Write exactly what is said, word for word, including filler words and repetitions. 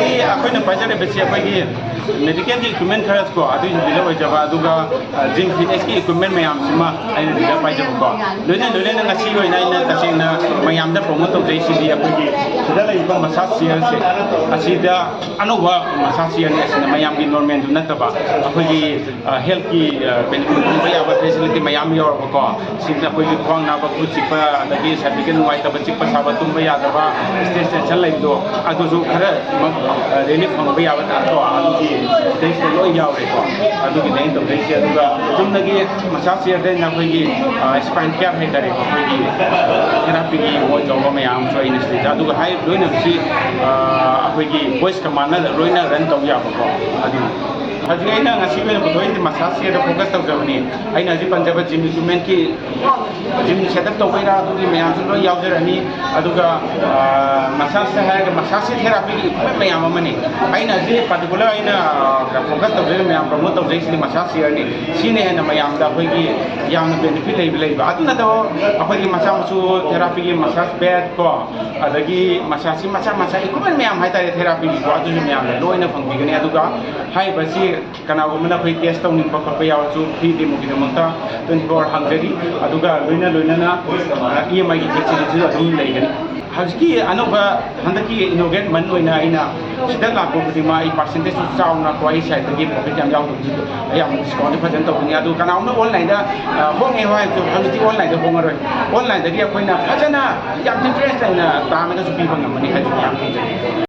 ꯑꯩꯈꯣꯏꯅ ꯄꯥꯏꯖꯔꯤꯕꯁꯤ ꯑꯩꯈꯣꯏꯒꯤ ꯃꯦꯗꯤꯀꯦꯜꯒꯤ ꯏꯀ꯭ꯋꯤꯞꯃꯦꯟ ꯈꯔ ꯀꯣ, ꯑꯗꯨꯒꯤ ꯗꯤꯂꯔ ꯑꯣꯏꯖꯕ, ꯑꯗꯨꯒ ꯖꯤꯝ ꯐꯤꯠꯅꯦꯁꯀꯤ ꯏꯀ꯭ꯋꯤꯞꯃꯦꯟ ꯃꯌꯥꯝꯁꯤꯃ ꯑꯩꯅ ꯗꯤꯂꯔ ꯄꯥꯏꯖꯕꯀꯣ꯫ ꯂꯣꯏꯅ ꯂꯣꯏꯅꯅ ꯉꯁꯤꯒꯤ ꯑꯣꯏꯅ ꯑꯩꯅ ꯇꯁꯦꯡꯅ ꯃꯌꯥꯝꯗ ꯄ꯭ꯔꯣꯃꯣꯠ ꯇꯧꯖꯩꯁꯤꯗꯤ ꯑꯩꯈꯣꯏꯒꯤ ꯁꯤꯗ ꯂꯩꯔꯤꯕ ꯃꯁꯥꯁ ꯆꯤꯌꯔꯁꯦ, ꯑꯁꯤꯗ ꯑꯅꯧꯕ ꯃꯁꯥꯁ ꯆꯤꯌꯔꯅꯤ꯫ ꯑꯁꯤꯅ ꯃꯌꯥꯝꯒꯤ ꯅꯣꯔꯃꯦꯜꯗꯨ ꯅꯠꯇꯕ ꯑꯩꯈꯣꯏꯒꯤ ꯍꯦꯜꯠꯀꯤ ꯕꯦꯅꯤꯐꯤꯠ ꯐꯪꯕ ꯌꯥꯕ ꯐꯦꯁꯤꯂꯤꯇꯤ ꯃꯌꯥꯝ ꯌꯥꯎꯔꯕꯀꯣ꯫ ꯁꯤꯗ ꯑꯩꯈꯣꯏꯒꯤ ꯈ꯭ꯋꯥꯡ ꯅꯥꯕ, ꯈꯨꯠ ꯆꯤꯛꯄ, ꯑꯗꯒꯤ ꯁꯥꯔꯚꯤꯀꯦꯜ ꯅꯨꯡꯉꯥꯏꯇꯕ, ꯆꯤꯛꯄ ꯁꯥꯕ, ꯇꯨꯝꯕ ꯌꯥꯗꯕ, ꯁ꯭ꯇꯦꯖ ꯇꯦꯟꯁꯟ ꯂꯩꯕꯗꯣ, ꯑꯗꯨꯁꯨ ꯈꯔ ꯔꯤꯂꯤꯐ ꯐꯪꯕ ꯌꯥꯕ ꯇꯥꯔꯦꯀꯣ꯫ ꯑꯗꯨꯒꯤ ꯁꯤꯗꯩꯁꯤꯗ ꯂꯣꯏ ꯌꯥꯎꯔꯦꯀꯣ꯫ ꯑꯗꯨꯒꯤꯅꯦ ꯑꯩꯅ ꯇꯧꯖꯩꯁꯦ꯫ ꯑꯗꯨꯒ ꯆꯨꯝꯅꯒꯤ ꯃꯁꯥꯁ ꯆꯤꯌꯔꯗ ꯑꯩꯈꯣꯏꯒꯤ ꯁ꯭ꯄꯥꯏꯟ ꯀꯦꯌꯔ ꯍꯥꯏꯇꯥꯔꯦꯀꯣ, ꯑꯩꯈꯣꯏꯒꯤ ꯊꯦꯔꯥꯄꯤꯒꯤ ꯃꯣꯏ ꯇꯧꯕ ꯃꯌꯥꯝ ꯑꯃꯁꯨ ꯑꯩꯅ ꯁꯤꯗꯩꯗ, ꯑꯗꯨꯒ ꯍꯥꯏ ꯂꯣꯏꯅꯕꯁꯤ ꯑꯩꯈꯣꯏꯒꯤ ꯚꯣꯏꯁꯀ ꯃꯥꯟꯅ ꯂꯣꯏꯅ ꯔꯟ ꯇꯧ ꯌꯥꯕꯀꯣ꯫ ꯑꯗꯨꯅꯤ ꯍꯧꯖꯤꯛ ꯑꯩꯅ ꯉꯁꯤ ꯑꯣꯏꯅ ꯄꯨꯊꯣꯛꯏꯁꯦ ꯃꯁꯥꯁ ꯆꯤꯌꯔꯗ ꯐꯣꯀꯁ ꯇꯧꯖꯕꯅꯤ꯫ ꯑꯩꯅ ꯍꯧꯖꯤꯛ ꯄꯟꯖꯕ ꯖꯤꯝ ꯏꯀ꯭ꯋꯤꯞꯃꯦꯟꯀꯤ ꯖꯤꯝ ꯁꯦꯠ ꯑꯞ ꯇꯧꯕꯩꯔꯥ ꯑꯗꯨꯒꯤ ꯃꯌꯥꯝꯁꯨ ꯂꯣꯏ ꯌꯥꯎꯖꯔꯅꯤ꯫ ꯑꯗꯨꯒ ꯃꯁꯥꯁꯇ ꯍꯥꯏꯔꯒ ꯃꯁꯥꯁꯀꯤ ꯊꯦꯔꯥꯄꯤꯒꯤ ꯏꯀ꯭ꯋꯤꯞꯃꯦꯟ ꯃꯌꯥꯝ ꯑꯃꯅꯤ꯫ ꯑꯩꯅ ꯍꯧꯖꯤꯛ ꯄꯥꯔꯇꯤꯀꯨꯂꯔ ꯑꯩꯅ ꯐꯣꯀꯁ ꯇꯧꯖꯔꯤꯕ ꯃꯌꯥꯝ, ꯄ꯭ꯔꯃꯣꯠ ꯇꯧꯖꯔꯤꯁꯤꯗꯤ ꯃꯁꯥꯁ ꯆꯤꯌꯔꯅꯤ꯫ ꯁꯤꯅ ꯍꯦꯟꯅ ꯃꯌꯥꯝꯗ ꯑꯩꯈꯣꯏꯒꯤ ꯌꯥꯝꯅ ꯕꯦꯅꯤꯐꯤꯠ ꯂꯩꯕ ꯂꯩꯕ꯫ ꯑꯗꯨ ꯅꯠꯇꯕ ꯑꯩꯈꯣꯏꯒꯤ ꯃꯆꯥ ꯃꯁꯨ ꯊꯦꯔꯥꯄꯤꯒꯤ ꯃꯁꯥꯁ ꯕꯦꯗ ꯀꯣ, ꯑꯗꯒꯤ ꯃꯁꯥꯁꯀꯤ ꯃꯆꯥ ꯃꯆꯥ ꯏꯀ꯭ꯋꯤꯞꯃꯦꯟ ꯃꯌꯥꯝ ꯍꯥꯏꯇꯥꯔꯦ ꯊꯦꯔꯥꯄꯤꯒꯤꯀꯣ, ꯑꯗꯨꯁꯨ ꯃꯌꯥꯝꯗ ꯂꯣꯏꯅ ꯐꯪꯕꯤꯒꯅꯤ꯫ ꯑꯗꯨꯒ ꯍꯥꯏꯔꯤꯕꯁꯤ ꯀꯅꯥꯒꯨꯝꯕꯅ ꯑꯩꯈꯣꯏ ꯇꯦꯁ ꯇꯧꯅꯤꯡꯕ ꯈꯣꯠꯄ ꯌꯥꯎꯔꯁꯨ ꯐ꯭ꯔꯤ ꯗꯦꯃꯣꯒꯤꯗꯃꯛꯇ ꯇ꯭ꯋꯦꯟꯇꯤ ꯐꯣꯔ ꯑꯋꯥꯔ ꯍꯥꯡꯖꯔꯤ꯫ ꯑꯗꯨꯒ ꯂꯣꯏꯅ ꯂꯣꯏꯅꯅ ꯏ ꯑꯦꯝ ꯑꯥꯏꯒꯤ ꯐꯦꯁꯤꯂꯤꯇꯤꯁꯨ ꯑꯗꯨꯝ ꯂꯩꯒꯅꯤ꯫ ꯍꯧꯖꯤꯛꯀꯤ ꯑꯅꯧꯕ ꯍꯟꯗꯛꯀꯤ ꯏꯅꯣꯒ꯭ꯔꯦꯠ ꯃꯟ ꯑꯣꯏꯅ ꯑꯩꯅ ꯁꯤꯗ ꯂꯥꯛꯄ ꯈꯨꯗꯤꯡꯃꯛ ꯑꯩ ꯄꯥꯔꯁꯦꯟꯇꯦꯖꯁꯨ ꯆꯥꯎꯅ ꯑꯩꯈꯣꯏ ꯁꯥꯏꯠꯇꯒꯤ ꯄ꯭ꯔꯣꯐꯤꯠ ꯌꯥꯝ ꯌꯥꯎꯗꯕꯁꯨ ꯑꯌꯥꯝꯕ ꯗꯤꯁꯀꯥꯎꯟꯗꯤ ꯐꯖꯅ ꯇꯧꯒꯅꯤ꯫ ꯑꯗꯨ ꯀꯅꯥꯒꯨꯝꯕꯅ ꯑꯣꯟꯂꯥꯏꯟꯗ ꯍꯣꯡꯉꯦ ꯍꯥꯏꯔꯁꯨ ꯍꯧꯖꯤꯛꯇꯤ ꯑꯣꯟꯂꯥꯏꯟꯗ ꯍꯣꯡꯉꯔꯣꯏ꯫ ꯑꯣꯟꯂꯥꯏꯟꯗꯒꯤ ꯑꯩꯈꯣꯏꯅ ꯐꯖꯅ ꯌꯥꯝ ꯗꯤꯐ꯭ꯔꯦꯟꯁ ꯂꯩꯅ ꯇꯥꯅꯒꯁꯨ ꯄꯤꯕ ꯉꯝꯒꯅꯤ ꯍꯥꯏꯕꯁꯤ ꯌꯥꯝ ꯊꯝꯖꯒꯦ꯫